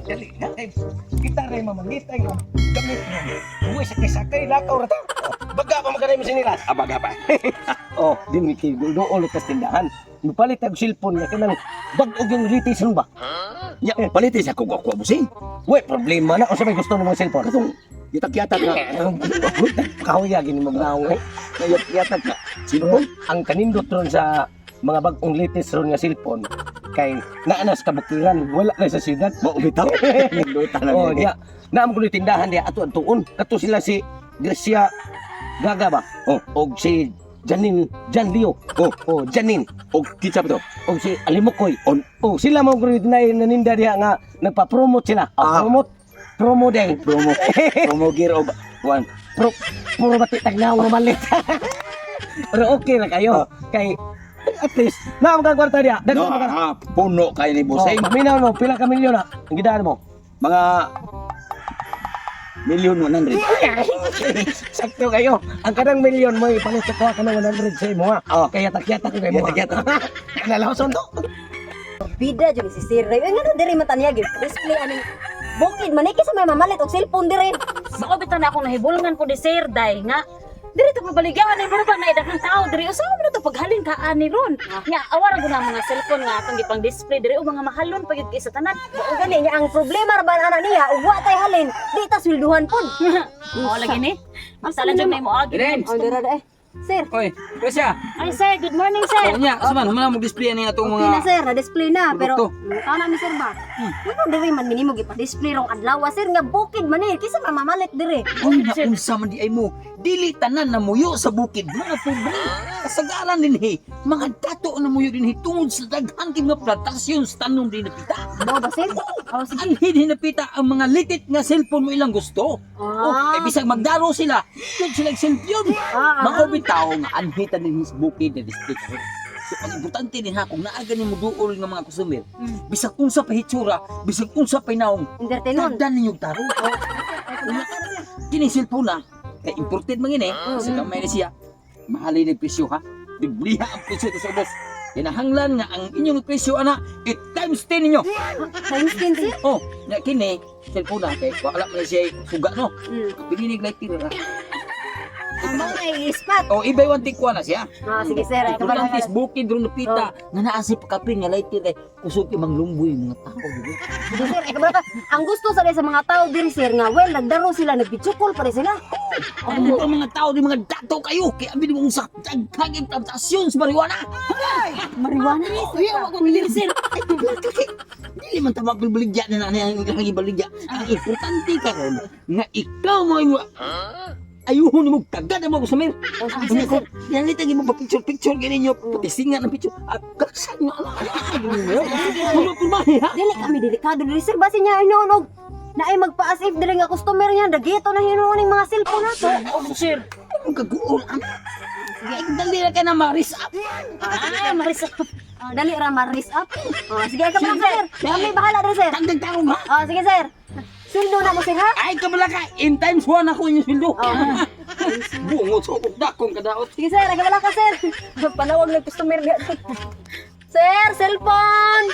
Dali na kay kita rin mamangitay nga gamit mo. Uy, sakay-sakay lakaw ra ta. Baga pa makanay mo sinilas. Ah, baga pa. Oh, di mi kay dool tas tindahan. Mupalit og cellphone nga kanang bag-o yung latest ron ba? Ya, paliti sa kog ako busing. Uy, problema na unsa may gusto ng mga cellphone. Katong gitak-yatag nga. Kahuya gini mo naong eh. Yatag ka. Cellphone. Ang kanindot ron sa mga bag-ong latest ron nga cellphone kay naa na sa kabukiran, wala na sa siyudad. Mao bitaw. Ninduta na Oh, ni. diya. Naam ko tindahan diya ato tuon. Kato sila si Gracia Gaga ba? Oh. Og si Janine Jan Leo. Oh. Oh, Janine. Og kitsa pa to. Og si Alimukoy. On. Oh, sila mo gud na naninda diha nga nagpa-promote sila. Ah. Ah, promote. Promo deng. Promo. Promo gear og one. Puro bati tagnaw nga malit. Pero okay na kayo. Kay at least naam kang kwarta diha. No, Daghan ka. ah, puno kay ni Oh, busing. paminaw mo pila ka milyon na. Ang gidaan mo. Mga milyon 100. Sakto kayo. Ang kanang milyon mo ipalit sa kuha ka ng 100 sa imo ha. Oh. Kaya takyata ko kay mo. Yatak-yatak. Nalawson to. Bida jud si Sir Ray. Uy, ngano diri man taniya gyud display aning bukid man eh, kaysa may mamalit og cellphone diri. Mao bitaw na akong nahibulngan po ni Sir Day nga diri to pabaligyawan ni mura ba na daghang tao diri usa man to paghalin ka ani ron. Nga awara gud ang mga cellphone nga atong gipang display diri o mga mahalon pa gyud kay sa tanan. Mao gani niya ang problema ra ba ana niya ug wa tay halin, di ta swelduhan pod. Mao lagi ni. Ang sala jud may moagi. Ren! Oh, dira da eh. Sir, Oy, Presya. Ay sir, good morning sir. Oh, nya, asa man mo display ani atong okay na mga sir, na-display na pero produkto. tao na mi sir ba? Ngano diri man minimo gipa-display rong adlaw sir nga bukid man eh kaysa may mamalit diri. Uy, na unsa man di ay mo. Dili tanan na muyo sa bukid, mga pobre. Kasagaran dinhi, mga dato na muyo dinhi tungod sa daghan kay mga plantasyon sa tanom din napita. Mao ba sir? Oh, sige. Anhi din napita ang mga litit nga cellphone mo ilang gusto. Oh, Ah. kay bisag magdaro sila, yun sila cellphone. Ah, ah. Mao bitaw nga anhi ta dinhi sa bukid na display karon. So ang importante din ha kung naa gani mo duol nga mga customer, bisag unsa pa hitsura, bisag unsa pa naong, Entertainon. tagdan ninyo taro. Kini cellphone na, kay imported man gini, sa kamay ni siya. Mahalin ang presyo ha. Bibliha ang presyo to sa ubos. Kinahanglan nga ang inyong presyo ana, it times 10 ninyo. Times 10 sir. Oh, nya kini cellphone na kay wala man siya suga no. Pininig like tira. Ang mga i-spot. Oh, ibay one take one na siya. Ah, sige sir. Ay, kabalo Importante is bukid ron napita nga naa si pakapin nga light tira kusog imang lumboy mga tao di ba? Sige sir, ay kabalo ka. Ang gusto sa sa mga tao diri sir nga well nagdaro sila nagpicture pa rin sila. Ang mga mga tao di mga dato kayo kay abi mo sa daghang implantasyon sa marijuana. Marijuana. Ay, wa ko dili sir. Ay, kay dili man ta magbaligya na na ang ilang ibaligya. Ang importante karon nga ikaw mo imo ayuhon nimo kagad mo customer. Oh, sige sir, sir. Yan lang mo picture picture gani niyo pati singa ng picture. At kaksan nyo ala. Puno pirmahe ha. Dili kami delikado diri sir basi niya inoon og naay magpa-as if diri nga customer niya dagito na hinuon ning mga cellphone nato. Oh, sir. Ang kaguol ana. Ay, dali ra ka na maris up. Ah, Marisa. Ah, dali ra ma-raise up. Oh, sige ka sir. Kami bahala diri sir. Tangdag tarong ha. Oh, sige sir. Sweldo na mo sir ha. Ay, kabala ka. In times one ako inyong sweldo. Bungot sa ukok dakong kadaot. Sige sir, ay kabala ka sir. Panawag ng customer niya. Sir, cellphone.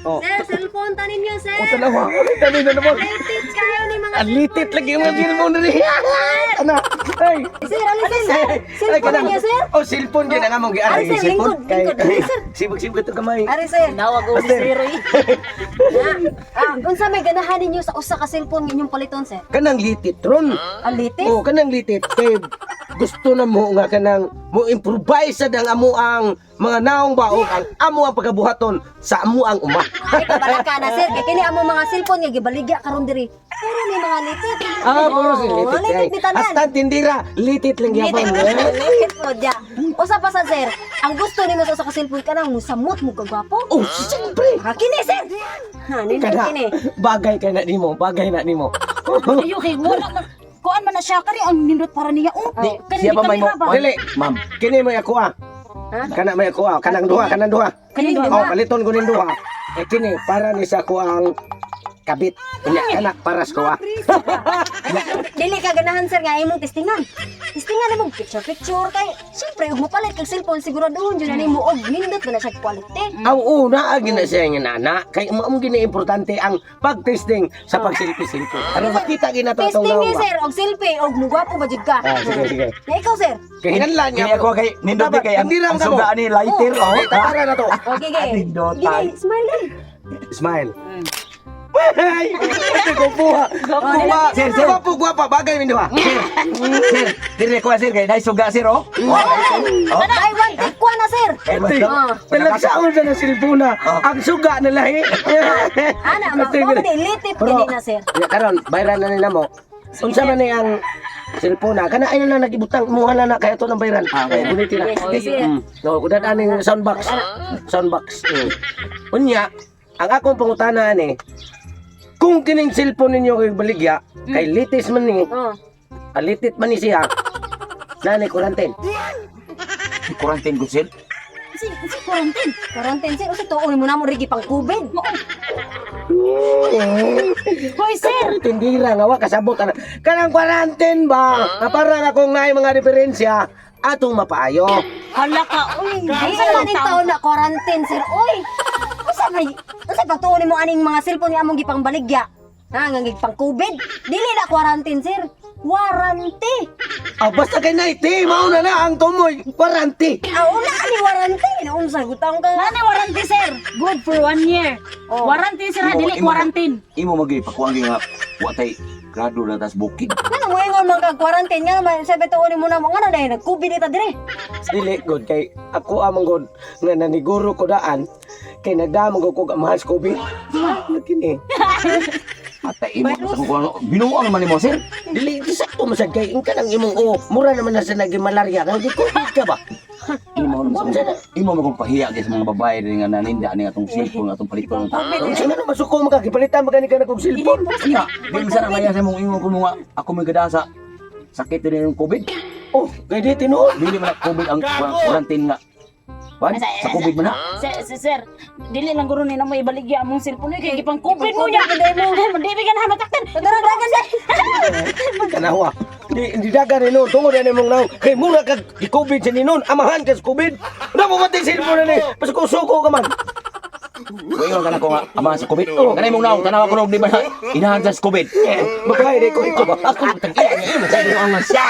Oh. Sir, cellphone tanin niyo sir. O tanawa, dali na naman. Litit kayo ni mga Ang litit lagi yung mga cellphone diri. Ana. Ay. Sir, alin sir? Ay, Cellphone kanang- niyo sir? Oh, cellphone gyud ang among giari. Ari, sir, lingkod, lingkod. Ari, sir. Sibog-sibog ito kamay. Ari sir. Nawag og Master. sir. eh. Ah, unsa may ganahan ninyo sa usa ka cellphone inyong paliton sir? Kanang litit ron. Ang litit? Oh, kanang litit kay gusto na mo nga kanang mo improvise sad ang amo ang mga naong baog ang amo ang pagabuhaton sa amo ang uma. Ay, kabalaka na sir. Kay kini amo mga cellphone nga gibaligya karon diri. Puro ni mga litit. Ah, puro si Oo, litit. litit ni tanan. Hasta tindira, litit lang gyapon. Litit po diya. Usa pa sa sir, ang gusto nimo sa usa ka cellphone kanang musamot mo kagwapo. Oh, siyempre. Ah, kini sir. Ha, nindot Kana, kini. bagay ka na nimo, bagay na nimo. Ayo kay wala man. Kuan man na siya kari ang nindot para niya. Oh, kani Siya pa may mo. kamera ba? Dili, Ma'am, kini may ako ah. Ha? Kana may ako ah, kanang duha, kanang duha. Kani duha. Oh, paliton ko ning duha. Eh kini para ni sa ako ang kabit. Unya kana para sa ko ah. Dili ka ganahan, sir, nga imong testingan. Testingan nimo picture picture kay syempre ug mopalit kag cellphone siguraduhon jud na nimo og nindot ba na siya quality. Ang una ang gina siya nga nana kay mao gini importante ang pag-testing sa pag-selfie-selfie. Ano makita gina to atong Testing ni naong ba? sir og selfie og mugwapo ba jud ka? Ah, sige, sige. Na ikaw, sir. Kay hinanlan Kaya niya. ako kay nindot di kay ang, Hindi ang ka mo. suga ni lighter oh. Okay, tara na to. Okay, okay. Nindot Gini, ay. smile din. Smile. Ay, ito ko buha. Buha. Sir, sir. Gwapo, gwapa. Bagay min duha. Sir, dire ko sir kay nay suga sir oh. Oh, I want take one na, sir. Eh, Ah. Talagsaon sa na silpuna. Ang suga na lahi. Ana, ma, mo di litip Pero, kini na, sir. Ya, karon, bayran na nila mo. Unsa man ni ang silpuna? Kana ay na lang nagibutang muha na na kaya to ng bayran. Ah, okay. Gunitin na. Okay, sir. No, kudan ani sound box. Sound box. Unya, ang akong pangutana ani, kung kining cellphone ninyo kay baligya, kay litis man ni, Oh. alitit man ni siya, nani quarantine. Quarantine ko sir. Si si quarantine. Quarantine, sir. Usa tuon mo na mo rigi pang COVID. Hoy, sir. Tindira nga wa kasabot ana. Kanang quarantine ba? Nga parang akong naay mga referensya atong mapaayo. Hala ka, uy. Di man ning taon na quarantine, sir. Oy. Usa may usa pagtuon nimo aning mga cellphone nga among gipang baligya? Ha, nga gipang COVID. Dili na quarantine, sir. Warranty. Ah, basta kay naiti, mauna na ang tumoy, quarantine. Ah, una ani warranty. Naunsa gutang ka. Nani warranty, sir. Good for one year. Oh. Warranty, sir, ha, dili quarantine. Imo magi pakuang nga wa tay grado na tas bukid. Ngano mo ingon man kag quarantine nga man sabi tuon nimo na mo ngano dahil nag-COVID ita dire. Dili god kay ako amang god nga naniguro ko daan kay nagdamag ko og mahal sa COVID. Ano kini? Atay imo sa kuno binuang man nimo sir. Dili sakto man sad kay ingka nang imong o mura naman na sa naging malaria kang di COVID ka ba? Imo man sa imo man kung pahiya kay sa mga babae rin nga naninda ni atong cellphone atong paliton ta. Unsa na naman suko makagipalitan magani ka na kog cellphone. Nya, di man sana maya sa mong ingon ko nga ako may gada sa sakit din yung COVID. Oh, kay di tinuod. Dili man na COVID ang quarantine nga. Wan, sa COVID man na. Sir, sir, sir, dili lang guro ni na mo ibaligya among cellphone kay gipang COVID mo niya. Mo dili ka na mataktan. Tara dagan sir. Kanawa. Di di dagan ni noon tungod ani mong naong kay mura kag di COVID sa ninon amahan ka sa COVID. Una mo matay cellphone na ni. Pasuko-suko ka man. Ingon ka na ko nga ama sa COVID. Kanay mong naong tanawa ko di ba na inahan sa COVID. Babae di ko ikaw ba? Ako Ay, imo sa inyo ang siya.